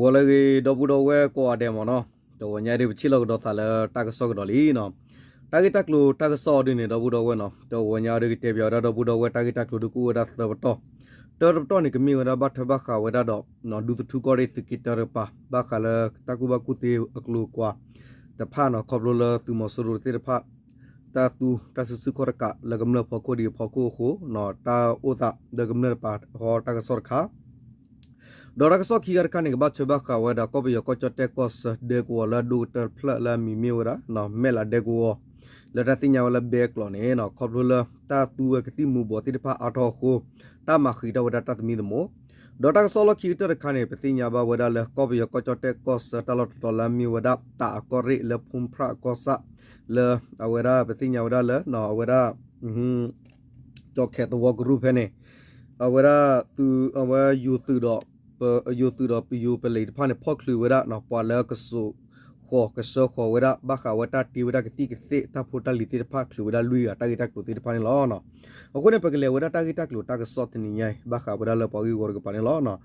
ဂီၤလၢအဂ့ၤ ဒီပုၢ်ဒီဝဲၢ်ကိးဂၤဒဲးမ့ၢ်နီၤ, တဂီၤညါဒုး ပထံၣ်လိာ်ကဒီးသးလၢတၢ်ကစီၣ်ကဒီးလံနီၤ. တၢ်ဂ့ၢ်တၢ်ကျိၤတၢ်ကစီၣ်အီၤဒုးန့ၣ် ဒီပုၢ်ဒီဝဲၢ်နီၤ, တဂီၤညါဒုး ကတဲပၠးဝဲဒၣ်ဒီပုၢ်ဒီဝဲၢ်တၢ်ဂ့ၢ်တၢ်ကျိၤဒုးကအိၣ်ဝဲဒၣ်သၢပတီၢ်. တၢတပတီၢ်န့ၣ် ကမ့ၢ်ဝဲဒၣ်ဘၣ်ထွဲဘၣ်ဃးဝဲဒၣ်ဒီး ဒူသထူကီၢ်ရ့ၣ်သုးက့တၢတကပၤ ဘၣ်ဃးလၢတၢ်ကူၣ်ဘၣ်ကူၣ်သ့အကျိၤအကွာ်တဖၣ်နီၤ, ခီဖျိလၢသုးမီၤစိရိၤသ့ၣ်တဖၣ် တၢ်သူတၢ်စုဆူၣ်ခီၣ်တကးလၢကမျၢၢ်ဖီခိၣ်ဒ်အဖီခိၣ်အဃိ, တၢ်အိၣ်သးလၢကမျၢၢ်တကပၤဟီတၢ်ကစီၣ်တခါ ဒီးတၢ်ကစီၣ်ခံဂၤတခါန့ၣ် ကဘၣ်ထွဲဘၣ်ဃးဝဲဒၣ် ကီၢ်ပယီၤကီၢ်ကၠီၣ်တဲၣ်ကီၢ်ဆၢဒဲကဝီၤလၢအဒိၣ်ကတၢၢ်တဖျၢၣ်လၢအမံၤမ့ၢ်ဝဲဒၣ် မဲၣ်လးဒဲကဝီၤ လၢတၢ်သ့ၣ်ညါဝဲလၢဘဲကျိးန့ၣ် ခီဖျိလၢတၢ်သူဝဲကသံၣ်မူၤဘှီးသ့ၣ်တဖၣ်အါထီၣ်အဃိ တၢ်မၤဃံးထီၣ်ဝဲဒၣ်တၢ်သမံသမိး ဒီးတၢ်ကစီၣ်လီၢ်ခံကတၢၢ်တခါန့ၣ် ပသ့ၣ်ညါဘၣ်ဝဲဒၣ်လၢ ကီၢ်ပယီၤကီၢ်ကၠီၣ်တဲၣ်ကီၢ်ဆၢတၢ်လီၢ်တတီၤလၢအမ့ၢ်ဝဲဒၣ် တၢ်အကီၢ်ရ့ၣ်လၢဖူၣ်ဖရၣ်အကီၢ်ဆၣ် လၢအဝဲဒၣ်ပသ့ၣ်ညါဝဲဒၣ်လၢ အဝဲဒၣ် ကၠီခဲသဝီကရူၢ်ဖဲန့ၣ် အဝဲဒၣ်သုး အဝဲယိၤသုးဒီး ပယိၤသုးဒီးပယိၤပလံးတဖၣ်န့ၣ် ဖီၣ်ချုးဝဲဒၣ် ပှၤလၢကစိာ်ဃီၤကဆှၢဃီၤဝဲဒၣ် ဘၣ်ဃးဝဲတၢ်တ့ဝဲဒၣ်ကသံၣ်ကသဲးတၢ်ဖိတၢ်လံၤသ့ၣ်တဖၣ် ချုးဝဲဒၣ်လွံၢ်ဂၤ တၢ်ဂ့ၢ်တၢ်ကျိၤသ့ၣ်တဖၣ်န့ၣ်လီၤ. အဃိန့ၣ် ပကလဲၤဝဲဒၣ်တၢ်ဂ့ၢ်တၢ်ကျိၤတၢ်ကစီၣ်တနံၤညါအံၤ ဘၣ်ဃးဝဲဒၣ်လၢပှၤဂ့ၢ်ဝီတကပၤန့ၣ်လီၤ.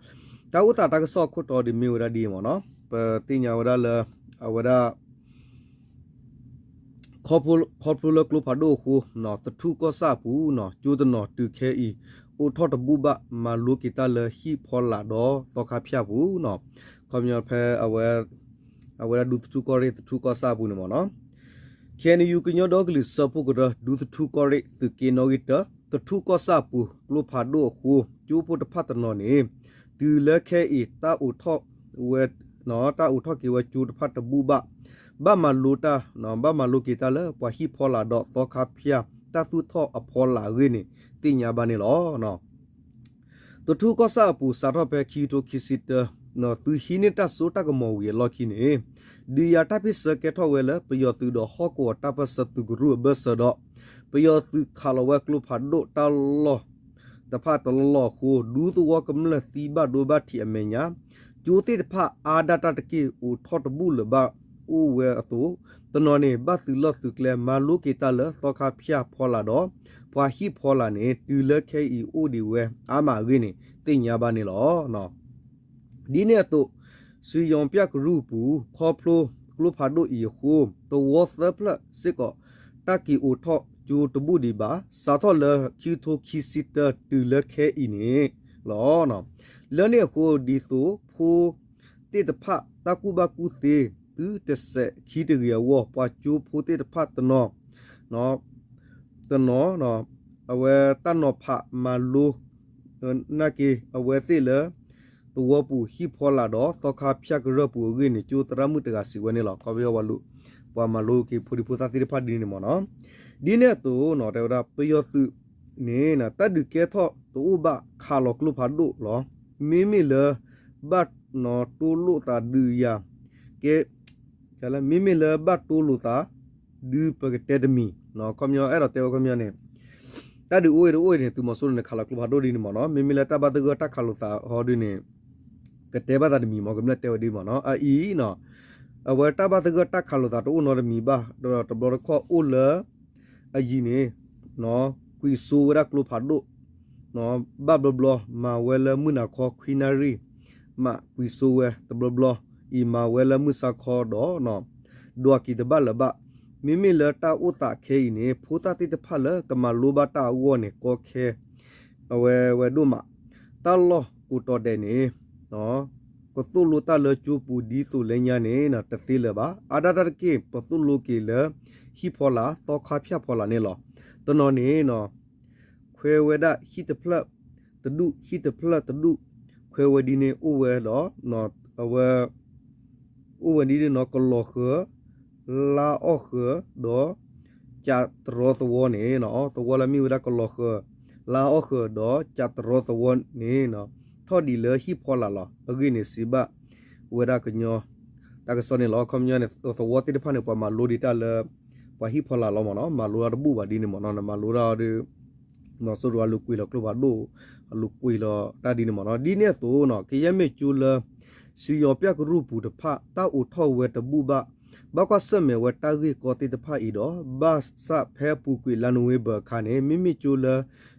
တၢ်အိၣ်သးတၢ်ကစီၣ်အခိၣ်တီဒုးမ့ၢ်ဝဲဒၣ်ဒ်အံၤမ့ၢ်နီၤ, ပသ့ၣ်ညါဝဲဒၣ်လၢ အဝဲဒၣ် ခီဖျိလၢကျိဖးဒိၣ်အဃိ သထူကီၢ်ဆၣ်အပူၤ ကၠိတနီၤတုၤခဲအံၤ အိးထီၣ်တဘူၣ်ဘၣ် မၤလိက့ၤတၢ်လၢဟံၣ်ဖီလာ်ဒီးသီခါဖၠၣ်ပူၤနီၤ, ခီပညီဖဲ အဝဲဒၣ်ဒူသထူကီၢ်ရ့ၣ် သထူကီၢ်ဆၣ်အပူၤန့ၣ်မ့ၢ်နီၤ, ခ့ၣ်အဲၣ်ယူၣ် ကညီဒီကလုာ်စၢဖှိၣ်ကရၢ ဒူသထူကီၢ်ရ့ၣ် သုးက့နီၣ်ဂံၢ်တၢ သထူကီၢ်ဆၣ်အပူၤ ကျိဖးဒိၣ်အဃိ ကၠိဖိတဖၣ်တနီၤန့ၣ် တုၤလၢခဲအံၤ တၢ်အိးထီၣ်ဝဲ တၢ်အိးထီၣ်က့ၤဝဲကၠိတဖၣ်တဘူၣ်ဘၣ်, ဘၣ်မၤလိတၢ် ဘၣ်မၤလိက့ၤတၢ်လၢပှၤဟံၣ်ဖီလာ်ဒီးသီခါဖၠၣ် တၢ်သူၣ်ထီၣ်အဖီလာ်အဂ့ၢ်န့ၣ် သ့ၣ်ညါဘၣ်န့ၣ်လီၤ. သထူကီၢ်ဆၣ်အပူၤ စးထီၣ်ဖဲခံကထိခံဆံတၢ သုးဟံးန့ၢ်တၢ်စိတၢ်ကမီၤဝံၤအလီၢ်ခံန့ၣ် ဒုးယၤတၢ်ဖ့ၣ်ဆၢကဲထီၣ်ဝဲလၢ ပယီၤသုးဒီးဟီၣ်ကဝီၤတၢ်ပၢၢ်ဆၢသုးကရူၢ်အဘၢၣ်စၢၤဒီး ပယီၤသုးခးလီၤဝဲကျိဖးဒိၣ်တၢ်လီၢ်တဖၣ်တလီၢ်လီၢ်အဃိ ဒူသဝီကမျၢၢ်သံဘၣ်ဒိဘၣ်ထံးအမဲာ်ညါ ကၠိသ့ၣ်တဖၣ်အါဒၣ်တၢ်တက့ၢ် အိးထီၣ်တဘူၣ်လၢၤဘၣ်အိၣ်ဝဲအသိး တနီၤန့ၣ် ဘၣ်သုးလီၢ်သုးကျဲ မၤလိက့ၤတၢ်လၢသီခါဖၠၣ်ဖီလာ်ဒီး ပှၤဟံၣ်ဖီလာ်န့ၣ် တုၤလၢခဲအံၤအိၣ်ဒံးဝဲအါမးအဂ့ၢ်န့ၣ် သ့ၣ်ညါဘၣ်န့ၣ်လီၤ. ဒ်န့ၣ်အသိး စံယီၤပၠၣ်ကရူၢ်ပူၤ ခီဖျိကျိဖးဒိၣ်အံၤအဃိ သဝီသၢဖျၢၣ်စ့ၢ်ကီး တၢ်က့ၤအိးထီၣ်ကၠိတဘူၣ်ဒံးဘၣ် စးထီၣ်လၢခံကထိခံဆံတၢတုၤလၢခဲအံၤန့ၣ်လီၤ. လၢန့ၣ်အဃိ ဒ်သိးဖိသ့ၣ်တဖၣ်တၢ်ကူၣ်ဘၣ်ကူၣ်သ့ သုတစဲးခံတဂ့ၤအဂီၢ် ပှၤကၠိဖိသ့ၣ်တဖၣ်တနီၤ တနီၤ အဝဲတၢ်နီၤဖးမၤလိ နာ်က့ အဝဲသ့ၣ်လၢ သဝီပူၤဟံၣ်ဖီလာ်ဒီးသီခါဖၠၣ်ကရၢၢ်ပူၤအဂ့ၢ်န့ၣ် ကၠိသရၣ်မုၣ်တဂၤစံးဝဲန့ၣ်လီၤ. ခီဖျိပှၤမၤလိက့ၤဖိဒံဖိသၣ်သ့ၣ်တဖၣ်ဒ်န့ၣ်မ့ၢ်နီၤ. ဒ်န့ၣ်အသိး တဲဝဲဒၣ် ပယီၤသုးန့ၣ် တၢ်ဒုးကဲထီၣ်တအိၣ်ဘၣ်ခးလီၤကျိဖးဒိၣ်လီၤ. မ့မ့ၢ်လၢ ဘၣ်တိလိာ်သးဒုးယၤ ကဲ မ့မ့ၢ်လၢဘၣ်တိလိာ်သး ဒုးပကတဲတမံၤ ခီပညီအဲၣ်ဒိးတဲဝဲခီပညီန့ၣ် တၢ်ဒုးအိၣ်အံၤတအိၣ်အံၤန့ၣ် သုးမီၤစိရိၤန့ၣ် ခးလီၤကျိဖးဒိၣ်ဒ်န့ၣ်မ့ၢ်နီၤ. မ့မ့ၢ်လၢတၢ်ဘၣ်သဂၢၢ်တၢ်ခးလိာ်သးဟီဒ်န့ၣ် ကတဲဘၣ်သးတမံၤမ့ၢ် ကမျၢၢ်တဲဝဲဒ်မ့ၢ်နီၤ. အအံၤ အဝဲတၢ်ဘၣ်သဂၢၢ်တၢ်ခးလိာ်သးတအိၣ်နီတမံၤဘၣ် ဒီးတဘျီတခီၣ်အိၣ်လၢ အယံၤန့ၣ် ကွံာ်စိဝဲဒၣ်ကျိဖးဒိၣ် ဘၣ်ဘျီဘျီ မၤဝဲလၢမုၢ်နၤခီခွံနၣ်ရံၣ် မးကွံာ်စိဝဲတဘျီဘျီ အံၤမၤဝဲလၢမုၢ်ဆါခီဒီး ဒွးက့ၤတဘၣ်လၢၤဘၣ်. မ့မ့ၢ်လၢတၢ်အိၣ်သးခဲအံၤန့ၣ် ဖိသၣ်သ့ၣ်တဖၣ်လၢကမၤလိဘၣ်တၢ်အဂီၢ်န့ၣ် ကီခဲ အဝဲဝဲဒိၣ်မး တၢ်လီၢ်ကိးတီၤဒဲးန့ၣ် ကသိၣ်လိတၢ်လၢကၠိပူၤဒ်သိးလၢညါန့ၣ် တသ့လၢၤဘၣ်. အါဒၣ်တၢ်တက့ၢ် ပသိၣ်လိက့ၤလၢ ဟံၣ်ဖီလာ် သီခါဖၠၣ်ဖီလာ်န့ၣ်လီၤ. တနီၤန့ၣ် ခွဲဝဲဒၣ်ဟံၣ်တဖျၢၣ်တဒူၣ် ဟံၣ်တဖျၢၣ်တဒူၣ် ခွဲဝဲဒ်န့ၣ်အိၣ်ဝဲဒီး အဝဲ အိၣ်ဝဲဒ်န့ၣ်နီၤ ကလီၤဃၢၤ လါအီၣ်ဃၢၤ ဒီး ကးတရီသဝီန့ၣ် သဝီလၢမ့ၢ်ဝဲဒၣ်ကလီၤဃၢၤ လါအီၣ်ဃၢၤ ဒီးကးတရီသဝီန့ၣ် ထီၣ်ဒံးလၢဟံၣ်ဖီလာ်လီၤ. အဂ့ၢ်န့ၣ် စံးဘၣ်ဝဲဒၣ်ကညီတၢ်ကစီၣ်န့ၣ်လီၤ. ခီပညီန့ၣ် သဝီသ့ၣ်တဖၣ်န့ၣ် ပှၤမၤလိဒံးတၢ်လၢ ပှၤဟံၣ်ဖီလာ်လီၤမ့ၢ်နီၤ. မၤလိတၢ်တဘူၣ်ဘၣ်ဒ်န့ၣ်မ့ၢ်နီၤ. နမၤလိတၢ်ဒီး မီၤစိရိၤအလူၤကွံာ်လီၤကျိဖးဒိၣ် အလူၤကွံာ်လီၤတၢ်ဒ်န့ၣ်မ့ၢ်နီၤ. ဒ်န့ၣ်အသိးနီၤ ကယဲၢ်မ့ၢ်ကၠိလၢ စံယီၤပၠၣ်ကရူၢ်ပူၤတဖၣ် တၢ်အိးထီၣ်ဝဲတဘူၣ်ဘၣ် ဘၣ်ကွၢ်ဆၢၣ်မဲာ်ဝဲတၢ်ဂ့ၢ်ကီသ့ၣ်တဖၣ်အံၤဒီး ဘၣ်ဆၣ်ဖဲအပူၤကွံာ်လါနိၣ်ဝ့ဘၢၣ်အခါန့ၣ် မ့မ့ၢ်ကၠိလၢ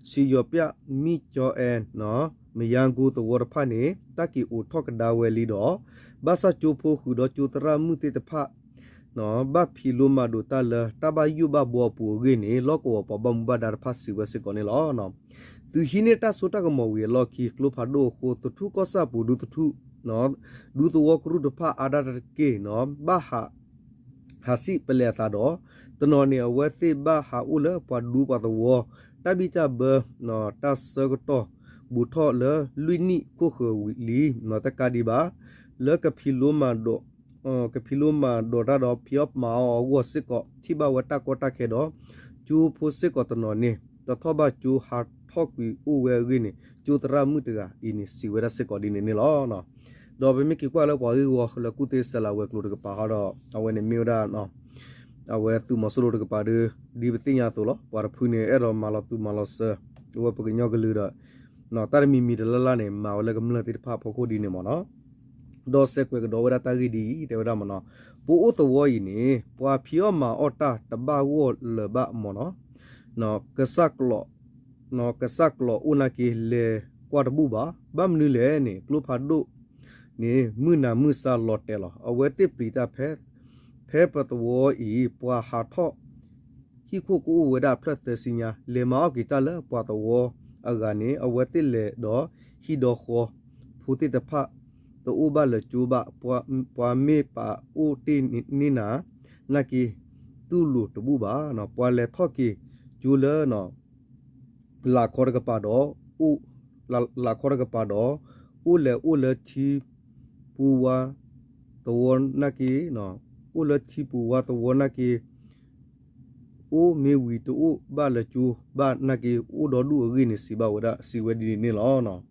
စံယီၤပၠၣ်မံကၠီအဲၣ်နီၤ မယါကိသဝီတဖၣ်န့ၣ် တၢ်က့ၤအိးထီၣ်ကဒါဝဲလံဒီး ဘၣ်ဆၣ်ကၠိဖိဃုာ်ဒီးကၠိသရၣ်မုၣ်သ့ၣ်တဖၣ် ဘၣ်ဖံးလိမၤဒိးတၢ်လၢတၢ်ဘၣ်ယိၣ်ဘၣ်ဘှီအပူၤအဂ့ၢ်န့ၣ် လီၢ်ကဝီၤပှၤဘၣ်မူဘၣ်ဒါတဖၣ်စံးဝဲစ့ၢ်ကီးန့ၣ်လီၤ. သုးဟံးန့ၢ်တၢ်စိတၢ်ကမီၤဝံၤအလီၢ်ခံ ကျိဖးဒိၣ်အဃိ သထူၣ်ကီၢ်ဆၣ်ပူၤဒူသထူၣ် ဒူသဝီကရူၢ်တဖၣ်အါဒၣ်တက့ၢ် ဘၣ်ဟး ဟးစံၣ်ပလဲၤအသးဒီး တနီၤန့ၣ် အဝဲသ့ၣ်ဘၣ်ဟးအိၣ်လၢပှၤဒူပှၤသဝီ တၢ်ဘံၣ်တၢ်ဘၢ တၢ်ဆၢကတီၢ် ဘူးထီၣ်လၢလွံၢ်နံၣ်ခိၣ်ဃၢၤဝံၤလံ တကးဒံးဘၣ် လၢကဖံးလိမၤဒိး ကဖံးလိမၤဒိးတၢ်ဒီးဖံးအီၣ်မၤအီၣ်အဂီၢ်စ့ၢ်ကီး ထံၣ်ဘၣ်ဝဲတၢ်ကီတၢ်ခဲဒီး ကၠိဖိစ့ၢ်ကီးတနီၤန့ၣ် တထီၣ်ဘၣ်ကၠိဟးထီၣ်ကွံာ်အိၣ်ဝဲအဂ့ၢ်န့ၣ် ကၠိသရၣ်မုၣ်တဂၤအံၤန့ၣ် စံးဝဲဒၣ်စ့ၢ်ကီးဒ်န့ၣ်န့ၣ်လီၤ. ဒီးပမ့ၢ်က့ၤကွၢ်လၢပှၤဂ့ၢ်ဝီလၢကူၣ်သ့စဲးလၤဝဲၤကျိၤတကပၤဟီဒီး အဝဲန့ၣ်မ့ၢ်ဝဲဒၣ် အဝဲသုးမီၤစိရိၤတကပၤဒီး ဒ်ပသ့ၣ်ညါအသိးလီၤ. ပှၤတဖုန့ၣ် အဲၣ်ဒိးမၤလီၤသူၣ်မၤလီၤစၢၤ အဝဲပကညီကလုာ်ဒီး တၢ်တမံၤမံၤတလၢ်လၢ်န့ၣ် မၤဝဲလၢကမျၢၢ်သ့ၣ်တဖၣ်အဖီခိၣ်ဒ်န့ၣ်မ့ၢ်နီၤ. ဒီးစဲးကွဲးကဒီးဝဲဒၣ်တၢ်ဂ့ၢ်ဒ်အံၤ တဲဝဲဒၣ်မ့ၢ်နီၤ, ပအိၣ်သဝီအံၤန့ၣ် ပှၤဖံးအီၣ်မၤအီၣ်တၢ်တဘၣ်ဂီၢ်လၢၤဘၣ်မ့ၢ်နီၤ, ကစၢ်ကျီး ကစၢ်ကျီးအိၣ်နာ်က့ လဲၤကွၢ်တဘူၣ်ဘၣ်. ဘၣ်မနုၤလဲၣ်န့ၣ် ကျိဖးဒိၣ်န့ၣ် မုၢ်နၤမုၢ်ဆါလီၤတဲာ်လီၤ. အဝဲသ့ၣ်ပျံၤတၢ်ဖဲ ဖဲပသဝီအံၤ ပှၤဟးထီၣ် ဟံၣ်ခိၣ်ကအိၣ်ဝဲဒၣ်အဖျၢၣ်သၢဆံညါ, လဲၤမၤအီၣ်က့ၤတၢ်လၢပှၤသဝီအဂၤန့ၣ် အဝဲသ့ၣ်လဲၤဒီးဟံၣ်ဒီဃီ ဖိသ့ၣ်တဖၣ် တအိၣ်ဘၣ်လၢကၠိဘၣ်. ပှၤမ့ၢ်ပာ်အိၣ်တ့ၢ်န့ၢ်နၤ နာ်က့ တူၢ်လိာ်တဘူၣ်ဘၣ်. ပှၤလဲၤထီၣ်က့ၤကၠိလၢ လၢခီတကပၤဒီး အိၣ် လၢခီတကပၤဒီး အိၣ်လဲၤအိၣ်လၢထံပူၤဝါ သဝီနာ်က့, အိၣ်လၢထံပူၤဝါသဝီနာ်က့, အိၣ်မ့ၢ်ဝံၤတအိၣ်ဘၣ်လၢကၠိဘၣ်နာ်က့ အိၣ်ဒီဒူၣ်အဂ့ၢ်န့ၣ် စံးဘၣ်ဝဲဒၣ် စံးဝဲဒ်န့ၣ်န့ၣ်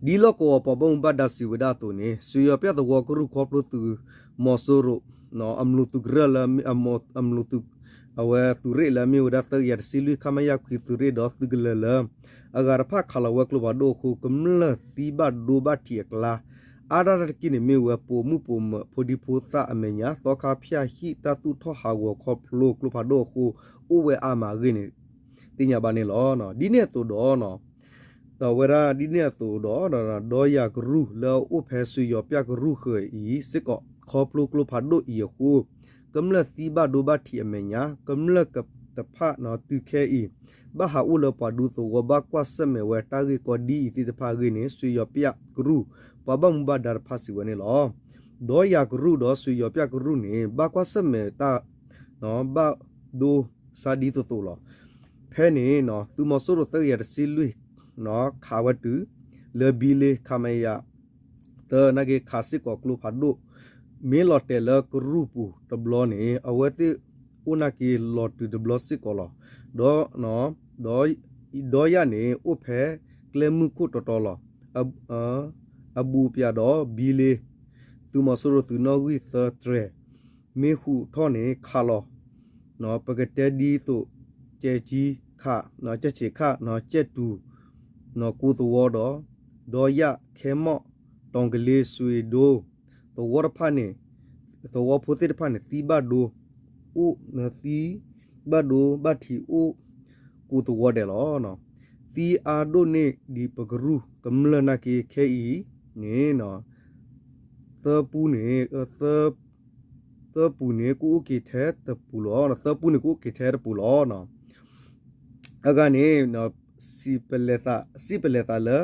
လီၤ. ဒ်လီၢ်ကဝီၤပှၤဘၣ်မူဘၣ်ဒါစံးဝဲဒၣ်အသိးန့ၣ် စူယီၤပျၢ်သဝီကရူၢ်ခီဖျိသုးမီၤစိရိၤ အမျိာ်သုးကရၢလၢ အမျိာ်သုး အဝဲသုးရ့ၣ်လၢအမ့ၢ်ဝဲဒၣ် သၢကယၤတဆံလွံၢ် ခမရ ခွံသုးရ့ၣ်ဒီးသုးကလၢၤလၢ အဂၤတဖၣ်ခးလီၤဝဲကျိဖးဒိၣ်အဃိ ကမျၢၢ်သံဘၣ်ဒိဘၣ်ထံးအကျါ အါဒၣ်တၢ်တက့ၢ်န့ၣ် မ့ၢ်ဝဲပိာ်မုၣ်ပိာ်မၢၤဖိဒံဖိသၣ်အမဲာ်ညါ သီခါဖၠၣ်ဟံၣ်တၢ်သူၣ်ထီၣ်ဟးဂီၤခီဖျိကျိဖးဒိၣ်အဃိ အိၣ်ဝဲအါမးအဂ့ၢ်န့ၣ် သ့ၣ်ညါဘၣ်န့ၣ်လီၤ. ဒ်န့ၣ်အသိးဒီး ဒီးဝဲဒၣ်ဒ်န့ၣ်အသိးဒီး ဒီယၤကရူၢ်လၢအအိၣ်ဖဲစူယီၤပျၢ်ကရူၢ်ဃၢၤအံၤစ့ၢ်ကီး ခီဖျိကျိဖးဒိၣ်အံၤအဃိ ကမျၢၢ်သံဘၣ်ဒိဘၣ်ထံးအမဲာ်ညါ ကမျၢၢ်တဖၣ်တုၤခဲအံၤ ဘၣ်ဟးအိၣ်လၢပှၤဒူသဝီ ဘၣ်ကွၢ်ဆၢၣ်မဲာ်ဝဲတၢ်ဂ့ၢ်ကီဒ်အံၤသ့ၣ်တဖၣ်အဂ့ၢ်န့ၣ် စူယီၤပျၢ်ကရူၢ် ပှၤဘၣ်မူဘၣ်ဒါတဖၣ်စံးဝဲန့ၣ်လီၤ. ဒီယၤကရူၢ်ဒီးစူယီၤပျၢ်ကရူၢ်န့ၣ် ဘၣ်ကွၢ်ဆၢၣ်မဲာ်တၢ် ဘၣ်ဒိဆါဒ်သိးသိးလီၤ. ဖဲန့ၣ် သုးမီၤစိရိၤသၢကယၤတဆံလွံၢ် ခးဝဲတုၤ လၢဘံလ့ ခမရ သၢ နာ်က့ ခးစ့ၢ်ကီးကျိဖးဒိၣ် မ့ၢ်လီၤတဲာ်လၢကရူၢ်ပူၤတဘျီန့ၣ် အဝဲသ့ၣ်အိၣ်နာ်က့လီၤတုၤတဘျီစ့ၢ်ကီးလီၤ. ဒီး ဒီးယၤန့ၣ် အိၣ်ဖဲကျဲမုၢ်ခိၣ်တီတီလီၤ. အဘူးပၠးဒီးဘံလ့ သုးမီၤစိရိၤသုးနီၣ်ဂံၢ်သၢတြဲၤ မ့ၢ်ဟူးထီၣ်န့ၣ်ခးလီၤ ပကတဲဒ်သိး ကဲကံခး ကဲဆံးခး ကဲတူၤ ကူသဝီဒီး ဒီးယၣ်ခဲမီၣ် တီၤကလ့ စွ့ဒိ သဝီတဖၣ်န့ၣ် သဝီဖိသ့ၣ်တဖၣ်န့ၣ် သံဘၣ်ဒိ အိၣ် သံဘၣ်ဒိဘၣ်ထံးအိၣ် ကူသဝီဒဲးလီၤ. သံအါဒိၣ်န့ၢ်ဒံးပကရူၢ်ကမျၢၢ်နာ်က့ခဲအံၤန့ၣ် သၢပူန့ၣ် သၢပူန့ၣ် ကအိၣ်က့ၤထဲတပူၤလီၤ. သၢပူန့ၣ် ကအိၣ်က့ၤထဲတပူၤလီၤ. အဂၤန့ၣ် စံးပလဲၤသး စံးပလဲၤသးလၢ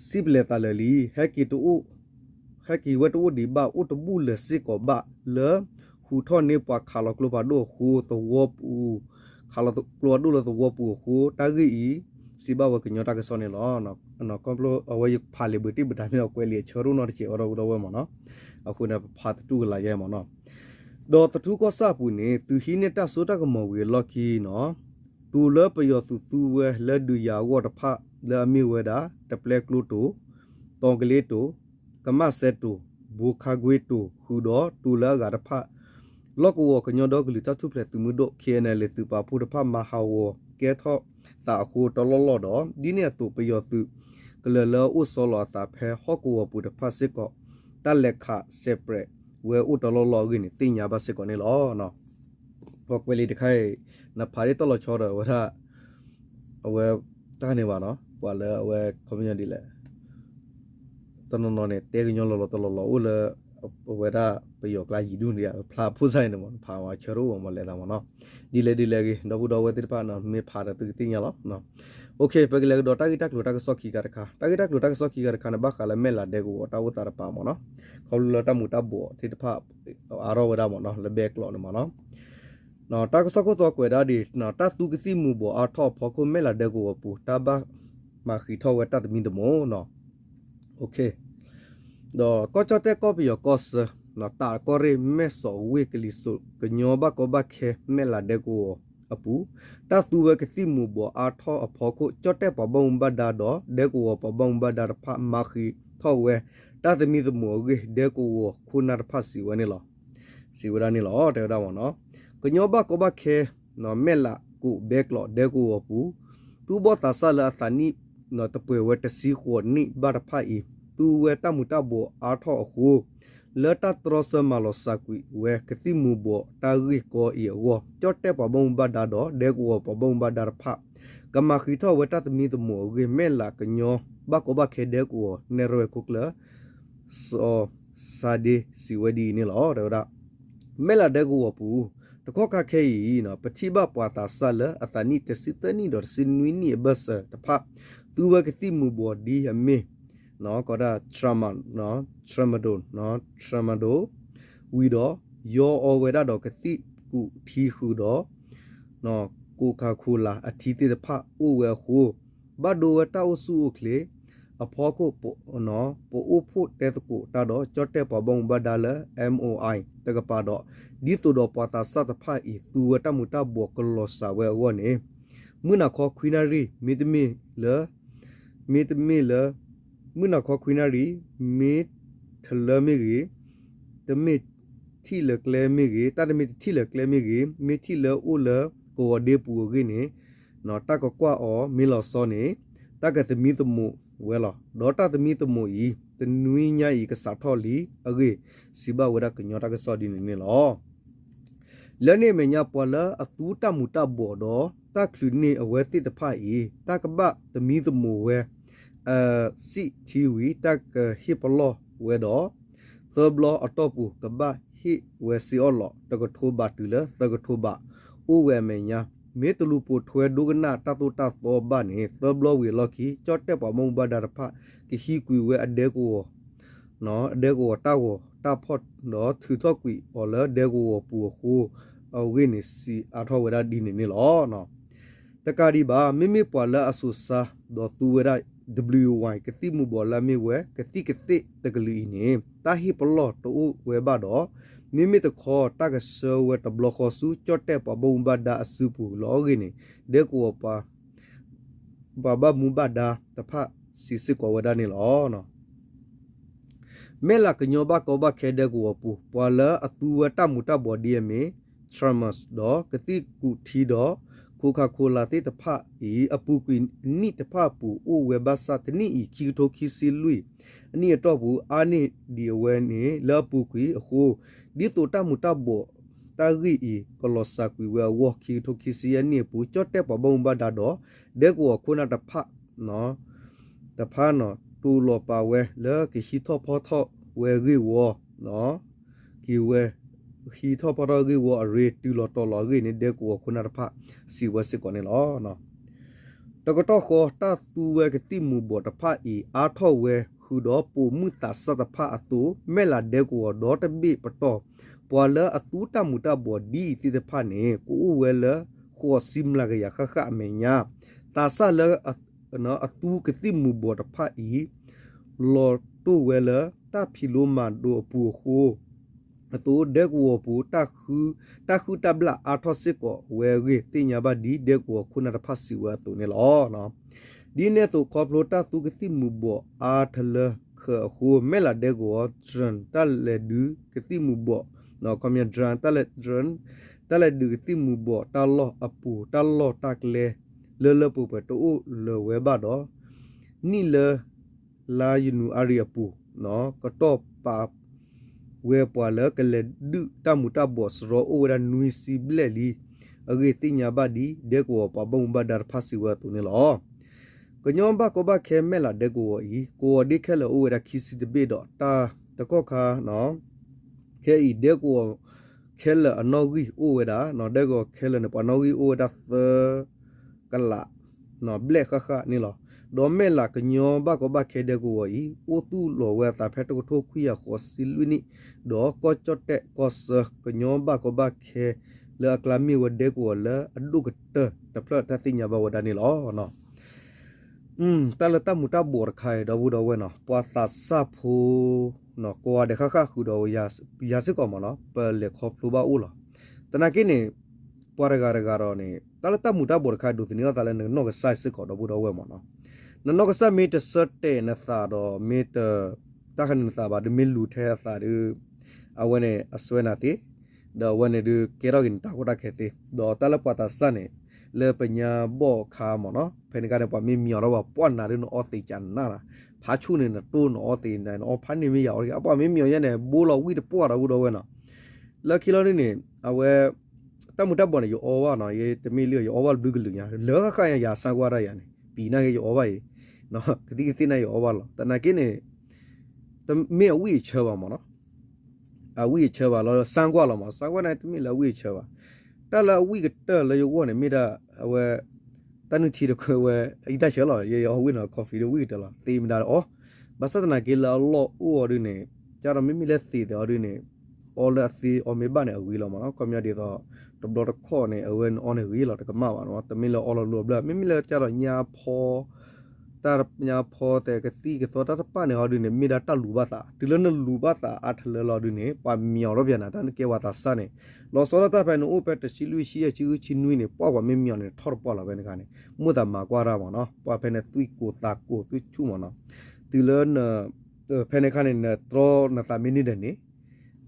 စံးပလဲၤသးလၢာ်လံ ဟဲက့ၤတအိၣ် ဟဲက့ၤဝဲတအိၣ်ဒံးဘၣ် အိၣ်တဘူၣ်လၢၤစ့ၢ်ကီးဘၣ် လၢဟူးထီၣ်န့ၢ်ပှၤခးလီၤကျိဖးဒိၣ်အဃိ သဝီပူၤ ခးလီၤကျိဖးဒိၣ်လၢသဝီပူၤအဃိ တၢ်ဂ့ၢ်အံၤ စံးဘၣ်ဝဲကညီတၢ်ကစီၣ်န့ၣ်လီၤ. ခီဖျိအဝဲယဖးလံာ်ဘၢတံၢ်ဘၢတၢ်မ့ၢ်ဒီးကွဲးလံာ်အဆၢဒိၣ်နီၢ်တစဲး အီၣ်ဒီပုၢ်ဒီဝဲၢ်မ့ၢ်နီၤ, အဃိန့ၣ် ပဖးသတူၢ်ကလာ်ယဲမ့ၢ်နီၤ. ဒီးသထူကီၢ်ဆၣ်အပူၤန့ၣ် သုးဟံးန့ၢ်တၢ်စိတၢ်ကမီၤဝံၤအလီၢ်ခံနီၤ, တုၤလၢပယီၤသုးသူဝဲလၢဒုးယၤအဂီၢ်တဖၣ် လၢအမ့ၢ်ဝဲဒၣ် တပျဲကျိတိၤ, တီၤကလ့တိၤ, ကမၣ်စဲတိၤ, ဘိခါကွ့တိၤ ဃုာ်ဒီးတိၤလၢအဂၤတဖၣ် လီၢ်ကဝီၤကညီဒီကလုာ်တၢ်ထူၣ်ဖျဲးသုးမုၢ်ဒိၣ် ခ့ၣ်အဲၣ်အၣ်ယူၣ်လ့ၣ် သုးပာ်ဖှိၣ်တဖၣ် မၤဟးဂီၤကဲထီၣ်သးအဃိတလီၢ်လီၢ်ဒီး ဒ်န့ၣ်အသိး ပယီၤသုးကလၢၤလၢအအိၣ်ဆီလီၤအသးဖဲဟီၣ်ကဝီၤပူၤတဖၣ်စ့ၢ်ကီး တၢ်လဲၤခးစဲးပြဲးဝဲအိၣ်တလီၢ်လီၢ်အဂ့ၢ်န့ၣ် သ့ၣ်ညါဘၣ်စ့ၢ်ကီးန့ၣ်လီၤ. ပကွဲးလံာ်တခါအံၤ နဖးဒ်တၢ်လီၤဆီဒီးဝဲဒၣ် အဝဲ တၢ်န့ၣ်ဘၣ်နီၤ ပှၤလၢအဝဲ ခီပညီဒ်လဲၣ် တနီၤနီၤန့ၣ် တဲကညီလီၤလီၤတလီၤလီၤ အိၣ်လၢ အဝဲဒၣ်ပယီၤကျါယံၤဒူၣ်န့ၣ် ဖျါဖိစၢ်အံၤန့ၣ်မး ဖးဝဲဆၢတအိၣ်မး လဲၤသးမးနီၤ. ဒ်လဲၣ်ဒ်လဲၣ်ဂ့ၤ ဒီပုၢ်ဒီဝဲၢ်သ့ၣ်တဖၣ်နီၤ မ့ၢ်ဖးဒီးသုကသ့ၣ်ညါလီၤ. ပကလဲၤကဒီးတၢ်ဂ့ၢ်တၢ်ကျိၤတၢ်ကစီၣ်ခံခါတခါ တၢ်ဂ့ၢ်တၢ်ကျိၤတၢ်ကစီၣ်ခံခါတခါန့ၣ် ဘၣ်ဃးလၢမဲၢ်လးဒဲကဝီၤတၢ်အိၣ်သးတပၤမးနီၤ ခီဖျိလၢတၢ်မူၤတၢ်ဘှီးသ့ၣ်တဖၣ် အါထီၣ်ဝဲဒၣ်မးနီၤ လၢဘဲကျိးန့ၣ်မးနီၤ တၢ်ကစီၣ်ခိၣ်တီကွဲးဒၣ်ဒ် တၢ်သူကသံၣ်မူၤဘှီးအါထီၣ်အဖီခိၣ် မဲၢ်လးဒဲကဝီၤပူၤ တၢ်ဘၣ်မၤဃံးထီၣ်ဝဲတၢ်သမံသမိးနီၤ ဒီးကီၢ်ကၠီၣ်တဲၣ်ကီၢ်ပယီၤကီၢ်ဆၢ တးကီၢ်ရ့ၣ် မဲၢ်စီးဝ့ၢ်ကလံၤစိး ကညီဘၣ်ကီဘၣ်ခဲ မဲၢ်လးဒဲကဝီၤအပူၤ တၢ်သူဝဲကသံၣ်မူၤဘှီးအါထီၣ်အဖီခိၣ် ကၠီၣ်တဲၣ်ပှၤဘၣ်မူဘၣ်ဒါဒီး ဒဲကဝီၤပှၤဘၣ်မူဘၣ်ဒါတဖၣ် မၤဃံးထီၣ်ဝဲ တၢ်သမံသမိးအဂ့ၢ် ဒဲကဝီၤခိၣ်နၢ်တဖၣ်စံးဝဲန့ၣ်လီၤ. စံးဝဲဒၣ်န့ၣ်လီၤ တဲဝဲဒၣ်မးနီၤ ကညီဘၣ်ကီဘၣ်ခဲ မဲၢ်လးကိးဘဲကျိးဒဲကဝီၤပူၤ သူၣ်ဘီၣ်သးစၢ်လၢအသးနံၣ် တပှဲၤဝဲတဆံဃိးနံၣ်ဘၣ်တဖၣ်အံၤ သူဝဲတၢ်မူၤတၢ်ဘှီးအါထီၣ်အဃိ လၢတၢ်တြီဆၢမၤလီၤစၢ်ကွံာ်ဝဲ ကသံၣ်မူၤဘှီးတၢ်ဂ့ၢ်ကီအံၤအဂီၢ် ကၠီၣ်တဲၣ်ပှၤဘၣ်မူဘၣ်ဒါဒီး ဒဲကဝီၤပှၤဘၣ်မူဘၣ်ဒါတဖၣ် ကမၤဃံးထီၣ်ဝဲတၢ်သမံသမိးအဂ့ၢ် မဲၢ်လးကညီ ဘၣ်ကီဘၣ်ခဲဒဲကဝီၤ နဲၣ်ရွဲၣ်ခိၣ်ကျၢၢ် စီၤစၤဒ့ စံးဝဲဒ်အံၤန့ၣ်လီၤ. တဲဝဲဒၣ် မဲၢ်လးဒဲကဝီၤပူၤ တကီၢ်ခါခဲအံၤ ပထံၣ်ဘၣ်ပှၤသးစၢ်လၢအသးနံၣ် တဆံသၢနံၣ်ဒီးတဆံနွံနံၣ်အဘၢၣ်စၢၤတဖၣ် သူဝဲကသံၣ်မူၤဘှီးဒ်အမ့ၢ် ကိးဒၣ် tramadol tramadol ဝံၤဒီး ယီအီဝဲဒၣ်ဒီးကသံၣ်ကူးထံဃုာ်ဒီး Coca-Cola အထံသ့ၣ်တဖၣ်အိၣ်ဝဲအဃိ ဘၣ်ဒိဝဲတၢ်အိၣ်ဆူၣ်အိၣ်ချ့အဖီခိၣ် ပအိၣ်ဖှိၣ်တဲသကိးတၢ်ဒီး ကၠီၣ်တဲၣ်ပှၤဘၣ်မူဘၣ်ဒါလၢ M O I တကပၤဒီး ဒ်သိးဒီးပှၤသးစၢ်တဖၣ်အံၤ သူဝဲတၢ်မူၤတၢ်ဘှီးကလီၤစှၤဝဲအဂီၢ်န့ၣ် မုၢ်နၤခီခွံနၣ်ရံၣ် မ့တမ့ၢ်လၢ မ့တမ့ၢ်လၢ မုၢ်နၤခီခွံနၣ်ရံၣ် မ့ၢ်ထလၢမ့ၢ်ဂ့ၤ, တမ့ၢ်ထံၣ်လၢကျဲမ့ၢ်ဂ့ၤ, တၢ်တမ့ၢ်တထံၣ်လၢကျဲမ့ၢ်ဂ့ၤ, မ့ၢ်ထံၣ်လၢအိၣ်လၢကဝီၤဒ့ပူၤအဂ့ၢ်န့ၣ်, တၢ်ကကွၢ်အီၤမ့ၢ်လီၤဆီန့ၣ် တၢ်ကသမံသမိးဝဲလီၤ. ဒီးတၢ်သမံသမိးအံၤ တနွံညါအံၤကစးထီၣ်လံအဂ့ၢ် စံးဘၣ်ဝဲဒၣ်ကညီတၢ်ကစီၣ်ဒ်န့ၣ်န့ၣ်လီၤ. လၢန့ၣ်အမဲာ်ညါ ပှၤလၢအသူတၢ်မူၤတၢ်ဘှီးဒီး တၢ်ချုးန့ၢ်အဝဲသ့ၣ်တဖၣ်အံၤ တၢ်ကဘၣ်သမံသမိးဝဲ အဆံးထံဝံၤ တၢ်ကဟ့ၣ်ပလီၢ်ဝဲဒီး သၢဘျီအတီၢ်ပူၤ ကဘၣ်ဟ့ၣ်ဝဲစ့အီၣ်လီး တကထိဘးတုၤလၢသၢကထိဘး အိၣ်ဝဲအမဲာ်ညါ မ့ၢ်တလူၤပိာ်ထွဲဒိကနၣ်တၢ်သိၣ်တၢ်သီဘၣ်န့ၣ် သၢဘျီဝံၤအလီၢ်ခံ ကၠီၣ်တဲၣ်ပှၤဘၣ်မူဘၣ်ဒါတဖၣ် ကဟံးကွံာ်ဝဲအဒဲကဝီၤ အဒဲကဝီၤတၢ်ဂီၤတၢ်ဖီၣ်ဒီးထုးထီၣ်ကွံာ်အီၤလၢဒဲကဝီၤပူၤအဃိ အဂ့ၢ်န့ၣ်စံးအါထီၣ်ဝဲဒၣ်ဒ်န့ၣ်န့ၣ်လီၤ. တကးဒံးဘၣ် မ့မ့ၢ်ပှၤလၢအစိာ်ဆှၢ ဒီးသူဝဲဒၣ် W Y ကသံၣ်မူၤဘှီးလၢအမ့ၢ်ဝဲ ကသံၣ်ကသ့ၣ်တကလုာ်အံၤန့ၣ် တၢ်ဟ့ၣ်ပလီၢ်တအိၣ်ဝဲဘၣ်ဒီး မ့မ့ၢ်တခီတၢ်ကဆှၢဝဲတဘျီဃီဆူ ကၠီၣ်တဲၣ်ပှၤဘၣ်မူဘၣ်ဒါအစုပူၤလီၤအဂ့ၢ်န့ၣ် ဒဲကဝီၤပှၤ ပှၤဘၣ်မူဘၣ်ဒါတဖၣ်စံးစ့ၢ်ကီးဝဲဒၣ်န့ၣ်လီၤ. မဲၢ်လးကညီဘၣ်ကီဘၣ်ခဲဒဲကဝီၤပူၤ ပှၤလၢအသူဝဲတၢ်မူၤတၢ်ဘှီးဒ်အမ့ၢ် Tramadol ဒီးကသံၣ်ကူးထံဒီး Coca-Cola သ့ၣ်တဖၣ်အံၤ အပူၤကွံာ်နံၣ်တဖၣ်အပူၤအိၣ်ဝဲဘၣ်ဆၣ် တနံၣ်အံၤ ခံကထိခံဆံလွံၢ် အနံၣ်အတီၢ်ပူၤ အါန့ၢ်ဒံးအဝဲန့ၣ် လၢအပူၤကွံာ်အဃိ ဒ်သိးတၢ်မူၤတၢ်ဘှီး တၢ်ဂ့ၢ်အံၤ ကလီၤစှၤကွံာ်ဝဲအဂီၢ် ခံကထိခံဆံယဲၢ်နံၣ်အပူၤ ကၠီၣ်တဲၣ်ပှၤဘၣ်မူဘၣ်ဒါဒီး ဒဲကဝီၤခိၣ်နၢ်တဖၣ် တဖၣ်န့ၣ် တူၢ်လိာ်ပာ်ဝဲလၢကဟံးထီၣ်ဖီထီၣ်ဝဲအဂ့ၢ်ဝီ က့ၤဝဲ ဟံးထီၣ်ဖီထီၣ်အဂ့ၢ်ဝီအရ့ တုၤလီၤတီၤလီၤအဂ့ၢ်န့ၣ် ဒဲကဝီၤခိၣ်နၢ်တဖၣ် စံးဝဲစ့ၢ်ကီးန့ၣ်လီၤ. တကတီၢ်ဃီ တၢ်သူဝဲကသံၣ်မူၤဘှီးတဖၣ်အံၤ အါထီၣ်ဝဲဃုာ်ဒီးပိာ်မုၣ်သးစၢ်တဖၣ်အသိး မဲၢ်လးဒဲကဝီၤဒီတဘ့ၣ်ပတီၢ် ပှၤလၢအသူတၢ်မူၤတၢ်ဘှီးဒ်အံၤသ့ၣ်တဖၣ်န့ၣ် ကအိၣ်ဝဲလၢ ဃိးဆံမျးကယၤဃၣ်ဃၣ်အမဲာ်ညါ သးစၢ်လၢ အသူကသံၣ်မူၤဘှီးတဖၣ်အံၤ လီၤတိၢ်ဝဲလၢတၢ်ဖံးလိမၤဒိးအပူၤအဃိ အသိး ဒဲကဝီၤပူၤ တၢ်ဃုတၢ်ဘျၣ်အါထီၣ်စ့ၢ်ကီးဝဲအဂ့ၢ် သ့ၣ်ညါဘၣ်ဒ်ဒဲကဝီၤခိၣ်နၢ်တဖၣ်စံးဝဲအသိးန့ၣ်လီၤ. ဒ်န့ၣ်အသိး ခီဖျိတၢ်သူကသံၣ်မူၤဘှီးအါထလၢခၢးအဃိ မဲၢ်လးဒဲကဝီၤ drone တၢ်လဲၤဒုးကသံၣ်မူၤဘှီး ခီပညီ drone တၢ်လဲၤ drone တၢ်လဲၤဒုးကသံၣ်မူၤဘှီးတၢ်လီၢ်အပူၤ တၢ်လီၢ်တၢ်ကျဲ လၢလၢပှဲၤပှဲၤတအိၣ်လၢၤဝဲဘၣ်ဒီး နံၣ်လၢ လါယနူၤအါရံၤအပူၤ ကတီၢ်ပာ်ဝဲပှၤလၢကလဲၤဒုးတၢ်မူၤတၢ်ဘှီးစရီအိၣ်ဝဲဒၣ်နွံဆံဘျဲၣ်လံအဂ့ၢ် သ့ၣ်ညါဘၣ်ဒ်ဒဲကဝီၤပှၤဘၣ်မူဘၣ်ဒါတဖၣ်စံးဝဲအသိးန့ၣ်လီၤ. ကညီဘၣ်ကီဘၣ်ခဲမဲာ်လးဒဲကဝီၤအံၤ ကဝီၤဒ့ခဲလၢာ်အိၣ်ဝဲဒၣ်ခံဆံတဘ့ၣ်ဒီး တၢ်တကီၢ်ခါ ခဲအံၤဒဲကဝီၤ ခဲလၢာ်အနီၣ်ဂံၢ်အိၣ်ဝဲဒၣ် ဒဲကဝီၤခဲလၢာ်န့ၣ် ပှၤနီၣ်ဂံၢ်အိၣ်ဝဲဒၣ်သၢ ကလး ဘျဲၣ်ဃၣ်ဃၣ်န့ၣ်လီၤ. ဒီးမဲာ်လးကညီဘၣ်ကီဘၣ်ခဲဒဲကဝီၤအံၤ အိၣ်သူၣ်လီၤဝဲအသးဖဲတကထိခွံကယၤဃိးဆံလွံၢ်နံၣ် ဒီးကီၢ်ကၠီၣ်တဲၣ်ကီၢ်ဆၢ ကညီဘၣ်ကီဘၣ်ခဲလၢအကျါမ့ၢ်ဝဲဒဲကဝီၤလၢအဒိၣ်ကတၢၢ်တဖျၢၣ်တၢ်သ့ၣ်ညါဘၣ်ဝဲဒၣ်န့ၣ်လီၤ. တၢ်လၢတၢ်မူၤတၢ်ဘှီးတခါအံၤ ဒီပုၢ်ဒီဝဲၢ်နီၤ ပှၤသးစၢ်ဖိ ကိးဂၤဒဲးဃၣ်ဃၣ်ဃုာ်ဒီး ယၤစ့ၢ်ကီးမ့ၢ်နီၤ ပလဲၤခီဖျိဘၣ်အိၣ်လီၤ. သနာ်က့န့ၣ် ပှၤတဂၤတဂၤဒီးန့ၣ် တၢ်လၢတၢ်မူၤတၢ်ဘှီးတခါ ဒိးသန့ၤအသးလၢနကနီၢ်ကစၢ်စ့ၢ်ကီး ဒီပုၢ်ဒီဝဲၢ်မ့ၢ်နီၤ. နနီၢ်ကစၢ်မ့ၢ်တဆၢတဲာ်နသးဒီး မ့ၢ်တ တၢ်ဃးန့ၣ်နသးဘၣ် ဒီးမ့ၢ်လူၤထဲအသးဒီး အဝဲန့ၣ်အစွဲနၤသ့ ဒီးအဝဲန့ၣ်ဒုးကဲထီၣ်က့ၤနတၢ်ကီတၢ်ခဲသ့ ဒီးတၢ်လၢပှၤသးစၢ်န့ၣ် လၢပညါဘီၣ်ခါမ့ၢ်နီၤ ဖဲန့ၣ်အခါန့ၣ် ပှၤမ့ၢ်မံအီၤဒီးပှၤပှၢ်နၤဒုးနအီသံးကနၣ်နၤ ဖးဆူၣ်န့ၣ် နတိၢ်နအီသံးနၤ နအီဖးန့ၣ်မ့ၢ်ယၤအီတဂ့ၤ အပှၤမ့ၢ်မံအီၤယဲန့ၣ် ဘိလီၤဝံၣ်တပှၢ်ဒီပုၢ်ဒီဝဲၢ်နီၤ. လၢခံလီၤဒုးန့ၣ် အဝဲ တၢ်မူၤတၢ်ဘှီးန့ၣ် ယအီဘၣ်နီၤ ယတမ့ၢ်လၢယအီဘၣ်တဘျုးကလုာ်ညါ လၢဃၣ်ဃၣ်ညါ ယၤစၢ်ကွၢ်တၢ်ယၤန့ၣ် ပံၤနာ်က့ယအီဘၣ်အံၤ ကသံၣ်ကသ့ၣ်န့ၣ်ယအီဘၣ်လီၤ. သနာ်က့န့ၣ် တမ့ၢ်အဝံၣ်အဆၢဘၣ်မ့ၢ်နီၤ အဝံၣ်အဆၢဘၣ်လီၤ စၢ်ကွၢ်လီၤမ့ၢ် စၢ်ကွၢ်န့ၣ် တမ့ၢ်လၢအဝံၣ်အဆၢဘၣ်. တၢ်လၢအဝံၣ်ကတၢၢ်လၢယဂီၢ်န့ၣ် မ့ၢ်ဒၣ်အဝဲ တၢ်နုၢ်ထံတခွဲဝဲ အံသၣ်ဆၢလီၤ ယအီဝံၣ်နီၤ coffee ဒီးဝံၣ်ကတၢၢ်လီၤ သ့မ့ၢ်ဒၣ်အီၤ ဘၣ်ဆၣ်သနာ်က့လၢအလီၢ်အိၣ်အီၤဒုးန့ၣ် ကၢ်ဒီးမ့မ့ၢ်လၢသံးသ့းအီၤဒုးန့ၣ် အီလၢအသ့အီမ့ၢ်ဘၣ်န့ၣ် အဂ့ၤလီၤမ့ၢ်နီၤ ခီပညီဒ်သိး တဘျီတခီၣ်န့ၣ် အဝဲနအီန့ၣ်ဂ့ၤလီၤ တကမၣ်ဘၣ်နီၤ တမ့ၢ်လၢအီလီၤလူၤအဘျၢၣ် မ့မ့ၢ်လၢကၢ်ဒီးညါဖီ တၢ်ညါဖီသဲးကသံၣ်ကသီတၢ်တပၣ်န့ၣ်ဟီဒုးန့ၣ် မ့ၢ်ဒၣ်တၢ်လူၤဘၣ်သး တုၤလၢနလူၤဘၣ်သးအါထလၢလီၤဒုးန့ၣ် ပှၤမံအီၤထီၣ်ပယၤနၤ တၢ်နကဲပှၤသးစၢ်န့ၣ် လီၤဆီဒၣ်တၢ်ဖဲနအိၣ်ဖဲတဆံလွံၢ်ဆံယဲၢ်ဆံဃုဆံနွံန့ၣ် ပှၤပှၤမ့ၢ်မံအီၤန့ၣ် ထီၣ်တပှၢ်လီၤဖဲန့ၣ်အခါန့ၣ် မိၣ်သးမၤကွၢ်တၢ်မ့ၢ်နီၤ ပှၤဖဲန့ၣ်သွံၣ်ကိၢ်သးကိၢ်သွံၣ်ဆူၣ်မ့ၢ်နီၤ တုၤလၢန ဖဲန့ၣ်အခါန့ၣ် နတြီနသးမ့ၢ်န့ၢ်ဒီးန့ၣ်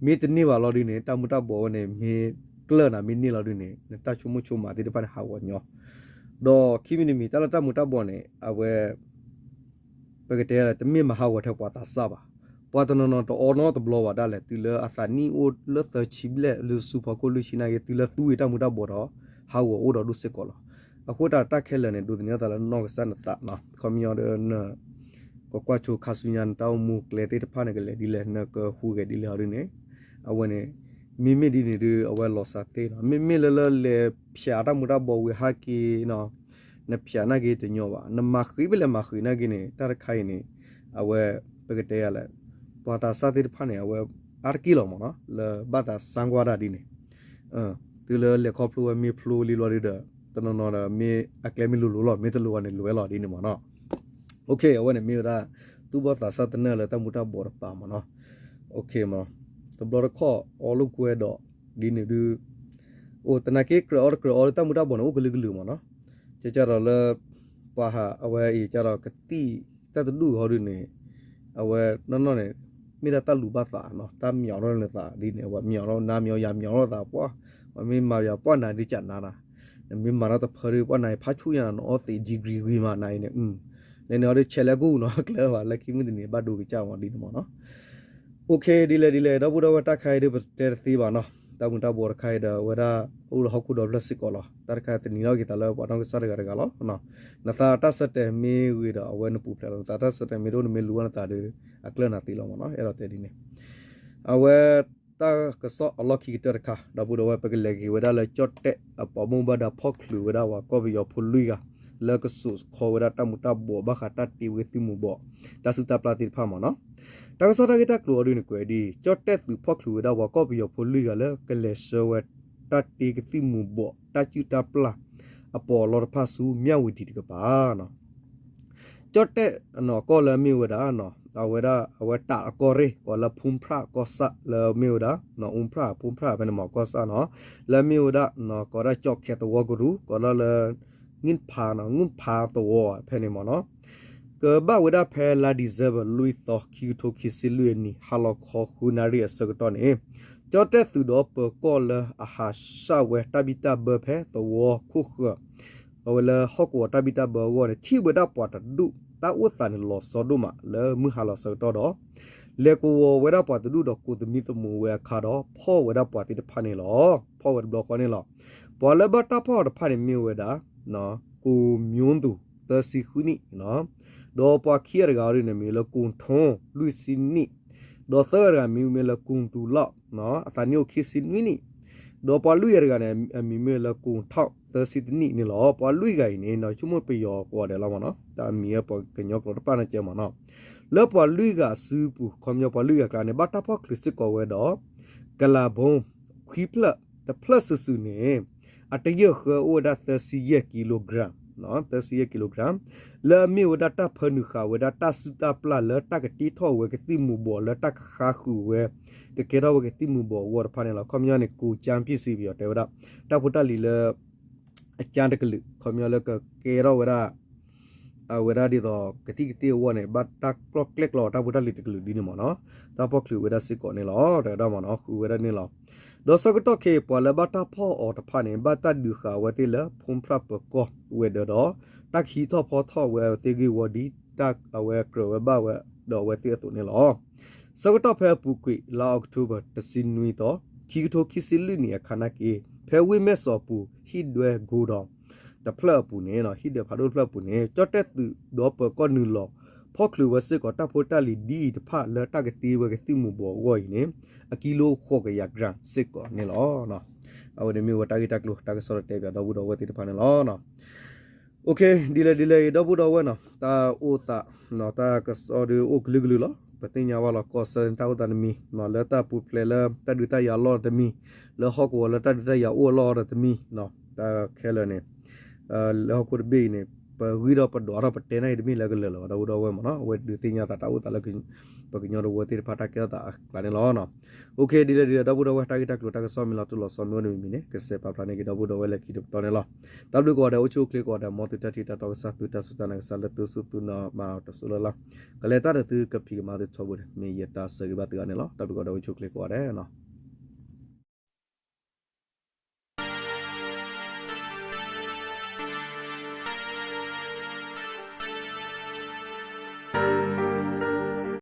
မ့ၢ်တန့ၢ်ဘၣ်လီၤဒုးန့ၣ် တၢ်မူၤတၢ်ဘှီးဝဲန့ၣ် မ့ၢ်ကျၢၢ်နၤမ့ၢ်န့ၢ်လီၤဒုးန့ၣ် နတၢ်ဆိကမိၣ်ဆိကမးသ့ၣ်တဖၣ်န့ၣ် ဟးဂီၤညီ ဒီးခံမံၤတမံၤ တၢ်လၢတၢ်မူၤတၢ်ဘှီးန့ၣ် အဝဲ ပကတဲလၢ တမ့ၢ်မၤဟးဂီၤထဲပှၤသးစၢ်ဘၣ်. ပှၤတနီၤနီၤတအီနီတဘျီဘၣ်ဒၣ်လဲာ် တုၤလၢအသးနံၣ်အိၣ်လၢသၢဆံဘျဲၣ် လၢစုဖီခိၣ်လွံၢ်ဆံနာ်က့ တုၤလၢသူဝံၤတၢ်မူၤတၢ်ဘှီးဒီး ဟးဂီၤအိၣ်ဒီးဒိၣ်စ့ၢ်ကီးလီၤ. အဃိတၢ်တၢ်ခဲလၢာ်န့ၣ် ဒိးသန့ၤအသးလၢနီၢ်ကစၢ်နသးနီၤ ခီပညီဒီးန ကကွၢ်ဆိခါဆူညါနတၢ်အိၣ်မူကျဲသ့ၣ်တဖၣ်န့ၣ် ကလဲၤဒ်လဲၣ် နကဟူးဂဲၤဒ်လဲၣ်အီၤဒ်န့ၣ် အဝဲန့ၣ် မ့မ့ၢ်ဒ်န့ၣ်ဒုး အဝဲလီၤစှၤသ့လီၤ. မ့မ့ၢ်လၢလၢလဲၤဖျးတၢ်မူၤတၢ်ဘှီးဝံၤဟးက့ၤနီၤ နဖျးနာ်က့တညီဘၣ် နမၤဃံးဖဲလဲၣ်မၤဃံးနာ်က့န့ၣ် တၢ်တခါအံၤန့ၣ် အဝဲ ပကတဲယၤလဲၣ် ပှၤသးစၢ်သ့ၣ်တဖၣ်န့ၣ် အဝဲအါတက့ၢ်လီၤမ့ၢ်နီၤ လၢဘၣ်သးစၢ်ကွၢ်တၢ်ဒ်န့ၣ် တုၤလၢလဲၤခီဖျိဝဲမ့ၢ်ဖျိလံဘျီဒုဒီး တနီၤနီၤဒီးမ့ၢ်အကျဲမ့ၢ်လိၤလိၤလီၤ မ့ၢ်တလိၤဘၣ်န့ၣ် လဲၤလီၤဒ်န့ၣ်မ့ၢ်နီၤ. အဝဲန့ၣ်မ့ၢ်ဝဲဒၣ် သူၣ်ဘီၣ်သးစၢ်တနၢၣ်လၢတၢ်မူၤတၢ်ဘှီးတပၤမ့ၢ်နီၤ. တဘျီတခီၣ်အီလိာ်ကွဲဒီး ဒ်န့ၣ်ဒု အိၣ်သနာ်က့ကြၢးအီတကြၢးအီလၢတၢ်မူၤတၢ်ဘှီးန့ၣ် အိၣ်ကလုာ်ကလုာ်မ့ၢ်နီၤ. ကဲကဒီးလၢ ပှၤဟးအဝဲအံၤကဒီးကသံၣ်တၢ်တဒူၣ်ဟီဒုန့ၣ် အဝဲနီၢ်နီၢ်န့ၣ် မ့ၢ်ဒၣ်တၢ်လူၤဘၣ်သးနီၤ တၢ်မံအီၤထီၣ်လၢနသးဒ်န့ၣ် အဝဲမံအီၤထီၣ်နၤမံအီၤယၤမံအီၤထီၣ်သးပှၢ် ပှၤမ့ၢ်မၤယၤပှၢ်နၤဒ်ကနၤနၤ နမ့ၢ်မၤထီၣ်တဖၢဒု ပှၢ်နၤအံၤဖးဆူၣ်ညါနၤ နအီသံး degree ဂ့ၤမးနၤအံၤန့ၣ် လဲၤန့ၣ်အီၤဒု ဆဲးလၢကူၣ်နီၤ ကျဲဘၣ်လၢခံမုၢ်တနံၤဘၣ်ဒိကစၢ်မ့ၢ်ဒ်န့ၣ်မ့ၢ်နီၤ. ဒ်လဲၣ်ဒ်လဲၣ် ဒီပုၢ်ဒီဝဲၢ်တၢ်ခါအံၤဒု ပတဲတသ့ဘၣ်နီၤ တၢ်မူၤတၢ်ဘှီးတခါအံၤဒီး အဝဲဒၣ်အိၣ်လၢဟီၣ်ခိၣ်ဒီဖျၢၣ်စ့ၢ်ကီးလီၤ တၢ်တခါသန့ၤထီၣ်က့ၤသးလၢပှၤနီၢ်ကစၢ်တဂၤတဂၤလီၤ. နသးတၢ်ဆၢတဲာ်မ့ၢ်ဂ့ၤဒီး အဝဲနပူၤဖျဲးလီၤ နသးတၢ်ဆၢတဲာ်မ့ၢ်တအိၣ်နမ့ၢ်လူၤဝဲနသးဒီး အကျၢၢ်နၤသ့လီၤမ့ၢ်နီၤ အဲၣ်ဒိးတဲဒ်န့ၣ် အဝဲ တၢ်ကစီၣ်အလီၢ်ခံကတၢၢ်တခါ ဒီပုၢ်ဒီဝဲၢ် ပကလဲၤက့ၤဝဲဒၣ်လၢကၠီၣ်တဲၣ်အပှၤဘၣ်မူဘၣ်ဒါဖီၣ်ချုးဝဲဒၣ်ပှၤကီၢ်ပယီၤဖိလွံၢ်ဂၤ လၢကစိာ်ခီဝဲဒၣ်တၢ်မူၤတၢ်ဘှီးဘၣ်ဃးတၢ်တ့ဝဲသုးမုၢ်ဘိး တၢ်စုၣ်တၢ်ပျၢ်သ့ၣ်တဖၣ်မ့ၢ်နီၤ. တၢ်ကစီၣ်တၢ်ဂ့ၢ်တၢ်ကျိၤအီၤဒုန့ၣ်ကွဲးဒ် ကၠီၣ်တဲၣ်သုးဖီၣ်ချုးဝဲဒၣ်ပှၤကီၢ်ပယီၤဖိလွံၢ်ဂၤလၢကလဲၤဆှၢဝဲ တၢ်တ့ကသုးမုၢ်ဘိး တၢ်စုၣ်တၢ်ပျၢ် အပီးအလီတဖၣ်ဆူ မြဝတီ တကပၤ ကၠီၣ်တဲၣ်အကီၢ်လၢအမ့ၢ်ဝဲဒၣ် အဝဲဒၣ် အဝဲတၢ်အကီၢ်ရ့ၣ် ကိးလၢဖူဖျၣ်ကီၢ်ဆၣ်လၢမ့ၢ်ဝဲဒၣ် အူဖျၣ် ဖူဖျၣ်ဖဲန့ၣ်မ့ၢ်ကီၢ်ဆၣ်နီၤ လၢမ့ၢ်ဝဲဒၣ် ကိးဒၣ်ကၠီၣ်ခဲသဝီကရူၢ် ကိးဒၣ်လၢ ငုၣ်ဖး ငုၣ်ဖးသဝီဖဲန့ၣ်မ့ၢ်နီၤ ကဘၣ်ဝဲဒၣ်ဖဲလါ December လွံၢ်သီ ခံကထိခံဆံလွံၢ်အနံၤ ဟါလီၤခီဃုနၣ်ရံၣ်အဆၢကတီၢ်န့ၣ် ကၠီၣ်တဲၣ်သုးဒီးပၢၤကီၢ်လၢအဟးဆှၣ်ဝဲတၢ်ဘံၣ်တၢ်ဘၢဖဲသဝီခိၣ်ဃၢၤ အဝဲလၢဟီၣ်ကဝီၤတၢ်ဘံၣ်တၢ်ဘၢအဂီၢ်န့ၣ် ထံၣ်ဝဲဒၣ်ပှၤတဒူၣ် တၢ်အိၣ်သးန့ၣ်လီၤဆီဒိၣ်မးလၢမုၢ်ဟါလီၤဆၢကတီၢ်ဒီး လဲၤကဝီၤဝဲဒၣ်ပှၤတဒူၣ်ဒီးကိးသမံသမိးဝဲအခါဒီး ဖီၣ်ဝဲဒၣ်ပှၤသ့ၣ်တဖၣ်န့ၣ်လီၤ. ဖီၣ်ဝဲတဘျီဃီန့ၣ်လီၤ. ပှၤလၢဘၣ်တၢ်ဖီၣ်အီၤတဖၣ်န့ၣ်မ့ၢ်ဝဲဒၣ် ကိမျိုးသူ သၢဆံဃုနံၣ်, ဒီးပှၤခံဂၤတဂၤအံၤန့ၣ် မံၤလၢကိၣ်ထီ လွံၢ်ဆံနံၣ်, ဒီးသၢဂၤတဂၤမံၤမ့ၢ်လၢကိၣ်သူလီၢ်, အသးနံၣ်အိၣ်ခံဆံနွံနံၣ်, ဒီးပှၤလွံၢ်ဂၤတဂၤန့ၣ် အမံၤမ့ၢ်လၢကိၣ်ထီ သၢဆံတနံၣ်န့ၣ်လီၤ. ပှၤလွံၢ်ဂၤအံၤန့ၣ် နီၢ်ဆိကမိၣ်ပယီၤကိးဂၤဒဲးလီၤမ့ၢ်နီၤ, တၢ်အမံၤပှၤကညီကျိာ်တပာ်န့ၣ်ကဲမ့ၢ်နီၤ, လၢပှၤလွံၢ်ဂၤအစုပူၤ ခီပညီပှၤလွံၢ်ဂၤအကျါန့ၣ် ဘၣ်တၢ်ဖီၣ်ချုးစ့ၢ်ကီးဝဲဒီး ကလၤဘိ ခွံဖျၢၣ်, တဖျၢၣ်စုာ်စုာ်န့ၣ် အတယၢၢ်ဃၢအိၣ်ဝဲဒၣ်သၢဆံယဲၢ်ကံလိဂရၢမ်, သၢဆံယဲၢ်ကံလိဂရၢမ်, လၢအမ့ၢ်ဝဲဒၣ်တၢ်ဖၢနုာ်ဃာ်ဝဲဒၣ်တၢ်စုၣ်တၢ်ပျၢ်လၢတၢ်ကတ့ထီၣ်ဝဲကသံၣ်မူၤဘှီးလၢတၢ်ကဃါဃုာ်ဝဲ ကကဲထီၣ်ဝဲကသံၣ်မူၤဘှီးအဂီၢ်တဖၣ်န့ၣ်လီၤ. ခီပညီန့ၣ် ကိၣ်ကၠါပံၣ်စံ ပယီၤတဲဝဲဒၣ် တၢ်ဖိတၢ်လံၤလၢ အကၠါတကလုာ် ခီပညီလၢကကဲထီၣ်ဝဲဒၣ် အဝဲဒၣ်ဒ်သိးကသံၣ်ကသ့အဂီၢ်န့ၣ် ဘၣ်တၢ်ကျီၢ်ကျဲကျီတၢ်ဖိတၢ်လံၤတကလုာ်ဒ်န့ၣ်မ့ၢ်နီၤ, တၢ်ဖီၣ်ချုးဝဲဒၣ်စ့ၢ်ကီးန့ၣ်လီၤ တဲဝဲဒၣ်မ့ၢ်နီၤ, ဃုဝဲဒၣ်န့ၣ်လီၤ. ဒီးဆၢကတီၢ်ခဲအံၤ ပှၤလၢဘၣ်တၢ်ဖီၣ်အီၤတဖၣ်န့ၣ် ဘၣ်တၢ်ဒုးဃာ်အဝဲသ့ၣ်လၢ ဖိဖြၣ်ပၢၤကီၢ်ဝဲၤဒၢးဒီး တၢ်ကဟံးထီၣ်ဖီထီၣ်ဝဲအဝဲသ့ၣ်ဂ့ၢ်ဝီဒ်တၢ်အဝဲကြၢးဝဲဘၣ်ဝဲဒီးအဝဲသ့ၣ်အသိးန့ၣ်လီၤ. ဆၢကတီၢ်ဖဲအပူၤကွံာ် လါအီးကထိဘၢၣ် တဆံနွံသီ ခံကထိခံဆံလွံၢ်နံၣ်အခါနာ်က့ ဖဲဝ့ၢ်မဲၢ်စီးပူၤ ဟံၣ်ဒွဲကီဒီး တဖျၢၣ်အပူၤန့ၣ် ဟံၣ်ဒွဲဖးဒိၣ်တဖျၢၣ်အပူၤန့ၣ် ကၠီၣ်တဲၣ်သုးဒီးပၢၤကီၢ်နုာ်လီၤ ဖီၣ်ချုးဝဲစ့ၢ်ကီးတၢ်ဖိတၢ်လံၤဒ်အံၤတဖၣ်လၢတၢ်ကသ့ဝဲကသံၣ်မူၤဘှီးအဂီၢ်အံၤန့ၣ် အကံလိဃိးကယၤ gram စ့ၢ်ကီးန့ၣ်လီၤ. အဝဲန့ၣ်မ့ၢ်ဝဲတၢ်ဂ့ၢ်တၢ်ကျိၤတၢ်ကစီၣ်လၢတဲပၠးဒီပုၢ်ဒီဝဲၢ်သ့ၣ်တဖၣ်န့ၣ်လီၤ. ဒ်လဲၣ်ဒ်လဲၣ်အံၤ ဒီပုၢ်ဒီဝဲၢ်နီၤ တၢ်အိၣ်သး တၢ်ကစီၣ်ဒုးအိၣ်ကလုာ်ကလုာ်လီၤ. ပသ့ၣ်ညါဘၣ်လီၤ ကီၢ်စဲၣ်န့ၣ် တၢ်အိၣ်သးတမံၤ လၢတၢ်ပူၤဖျဲးလၢတၢ်ဒုးတၢ်ယၤအလီၢ်တမံၤ, လၢဟီၣ်ကဝီၤလၢတၢ်ဒုးတၢ်ယၤအိၣ်အလီၢ်တမံၤ, တၢ်ခဲလၢာ်န့ၣ် လၢဟီၣ်ခိၣ်တဘ့ၣ်အံၤန့ၣ် ပဂံၢ်ထီၣ်ပဒွးထီၣ်ပတဲန့ၣ်အံၤတမ့ၢ်လၢကလၢာ်လၢၤဘၣ် ဒီပုၢ်ဒီဝဲၢ်မ့ၢ်နီၤ, အဝဲဒုးသ့ၣ်ညါသးတၢ်အိၣ်သးလၢ ပကညီတဝၢသ့ၣ်တဖၣ်တၢ်ကဲထီၣ်သးအကျါန့ၣ်လီၤ. ဒ်လဲၣ်ဒ်လဲၣ် ဒီပုၢ်ဒီဝဲၢ် တၢ်ဂ့ၢ်တၢ်ကျိၤတၢ်ကစီၣ်မ့ၢ်လီၤတိၢ်လီၤဆီမ့ၢ်အိၣ်တမံၤမံၤန့ၣ် ကစဲးပာ်ဖျါန့ၢ်က့ၤဒီပုၢ်ဒီဝဲၢ်လၢခံတပတီၢ်န့ၣ်လီၤ. တၢ်ဘျုးကိးဂၤဒဲး အိၣ်ဆူၣ်အိၣ်ချ့ကိးဂၤဒဲး မ်သုတၢ်ထံၣ်တၢ်တီ ကစၢ်သုတၢ်စူၢ်တၢ်နာ် ကစၢ်လၢသုစူၢ်သုနာ်မၤတစိၢ်လၢ်လၢ် ကလဲၤတၢ်ဒီးသုကဖံးကမၤသုထီဘိန့ၣ် မ့ၢ်ယတၢ်ဆၢဂ့ၤဘၣ်သုဂၤန့ၣ်လီၤ. တၢ်ဘျုးကိးဂၤဒဲး အိၣ်ဆူၣ်အိၣ်ချ့ကိးဂၤဒဲး